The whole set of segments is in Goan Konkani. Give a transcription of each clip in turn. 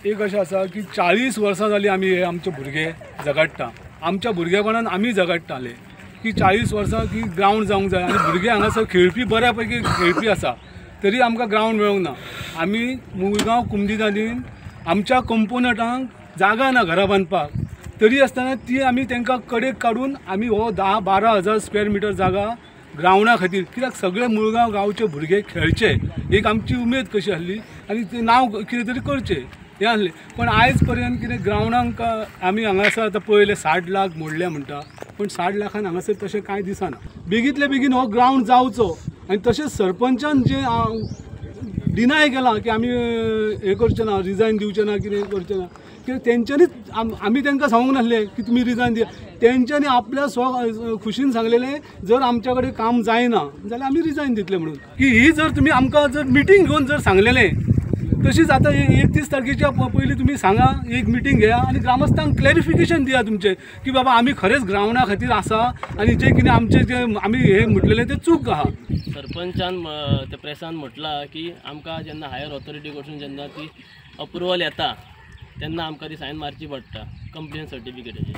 एक अशें आसा की 40 वर्सां जालीं आमी हे आमचे भुरगे झगडटा, आमच्या भुरगेपणान आमी झगडटाले की 40 वर्सां की ग्रावंड जावंक जाय आनी भुरगे हांगासर खेळपी बऱ्या पैकी खेळपी आसा तरी आमकां ग्रावंड मेळूंक ना. आमी मुळगांव कुमदिदादीन आमच्या कंपोनंटांक जागा ना घरां बांदपाक, तरी आसतना ती आमी तांकां कडेक काडून आमी हो 10-12 हजार स्क्वेअर मिटर जागा ग्रावंडा खातीर, कित्याक सगळे मुळगांव गांवचे भुरगे खेळचे एक आमची उमेद कशी आसली आनी तें नांव कितें तरी करचें हें आसलें. पण आयज पर्यंत कितें ग्रावंडाक आमी हांगासर आतां पळयलें 60 लाख मोडले म्हणटा, पूण 60 लाखान हांगासर तशें कांय दिसना. बेगींतले बेगीन हो ग्रावंड जावचो आनी तशेंच सरपंचान जें डिनाय केलां की आमी हें करचें ना, रिजायन दिवचें ना, कितें करचें ना, कित्याक तेंच्यांनीच आमी तांकां सांगूंक नासलें की तुमी रिजायन दिया, तेंच्यांनी आपल्या स्व खुशीन सांगलेलें जर आमच्या कडेन काम जायना जाल्यार आमी रिजायन दितले म्हणून. की ही जर तुमी आमकां जर मिटींग घेवन जर सांगलेलें तशीच आतां 31 तारखेच्या पयलीं तुमी सांगा, एक मिटींग घेया आनी ग्रामस्थांक क्लॅरिफिकेशन दिया तुमचें की बाबा आमी खरेंच ग्रावंडा खातीर आसा आनी जें कितें आमचें जें आमी हें म्हटलेलें तें चूक आहा. सरपंचान ते प्रेसान म्हटलां की आमकां जेन्ना हायर ऑथॉरिटी कडसून जेन्ना ती अप्रुवल येता तेन्ना आमकां ती सायन मारची पडटा कंप्लेन सर्टिफिकेटाची.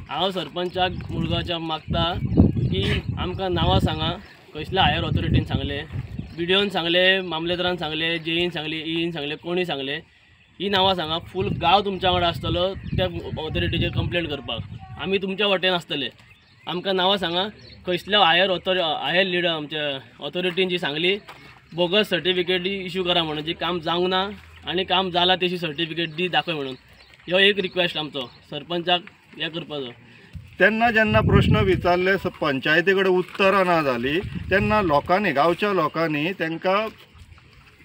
हांव सरपंचाक मुळगांवच्या मागता की आमकां नांवां सांगा, कसल्या हायर ऑथॉरिटीन सांगलें, बीडीओन सांगलें, मामलेदारान सांगलें, जेईन सांगलें, ईन सांगलें, कोणी सांगलें, ही नांवां सांगा. फूल गांव तुमच्या वांगडा आसतलो त्या ऑथॉरिटीचेर कंप्लेन करपाक, आमी तुमच्या वाटेन आसतले. आमकां नांवां सांगा कसल्या हायर लिडर आमच्या ऑथॉरिटीन जी सांगली बोगस सर्टिफिकेट इशू करा म्हणून, जी काम जावंक ना आनी काम जालां तेशी सर्टिफिकेट दी दाखय म्हणून. ह्यो एक रिक्वेस्ट आमचो सरपंचाक हें करपाचो. तेन्ना जेन्ना प्रश्न विचारले पंचायती कडेन उत्तरां ना जालीं तेन्ना लोकांनी, गांवच्या लोकांनी तांकां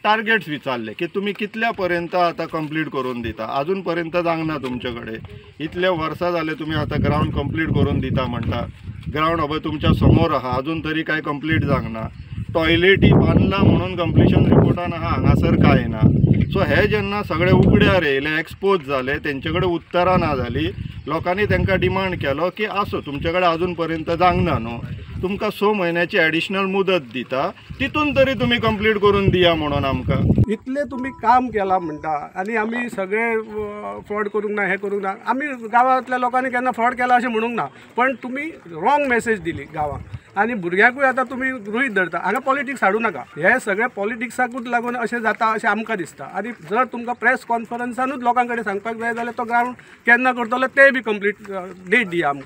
टार्गेट्स विचारले की तुमी कितल्या पर्यंत आतां कंप्लीट करून दिता, आजून पर्यंत जावंक ना तुमचे कडेन, इतले वर्सां जाले तुमी आतां ग्रावंड कंप्लीट करून दिता म्हणटा, ग्रावंड हय तुमच्या समोर आहा अजून तरी कांय कंप्लीट जावंक ना, टॉयलेटी बांदला म्हणून कंप्लिशन रिपोर्टान आहा हांगासर कांय ना. सो हे जेन्ना सगळे उगड्यार येयले, एक्सपोज जाले, तेंचे कडेन उत्तरां ना जालीं, लोकांनी तांकां डिमांड केलो की आसूं तुमचे कडेन अजून पर्यंत जावंक ना न्हू, तुमकां 6 म्हयन्याची एडिशनल मुदत दिता, तितून तरी तुमी कंप्लीट करून दिया म्हणून आमकां. इतलें तुमी काम केलां म्हणटा आनी आमी सगळे फ्रॉड करूंक ना, हें करूंक ना, आमी गांवांतल्या लोकांनी केन्ना फ्रॉड केला अशें म्हणूंक ना, पण तुमी रॉंग मॅसेज दिली गांवांक आनी भुरग्यांकूय आतां तुमी गृहीत धरता. हांगा पॉलिटिक्स हाडूं नाका, हे सगळे पॉलिटिक्साकूच लागून अशें जाता अशें आमकां दिसता. आनी जर तुमकां प्रेस कॉन्फरन्सानूच लोकां कडेन सांगपाक जाय जाल्यार तो ग्रावंड केन्ना करतलो तें बी कंप्लीट डेट दिया आमकां.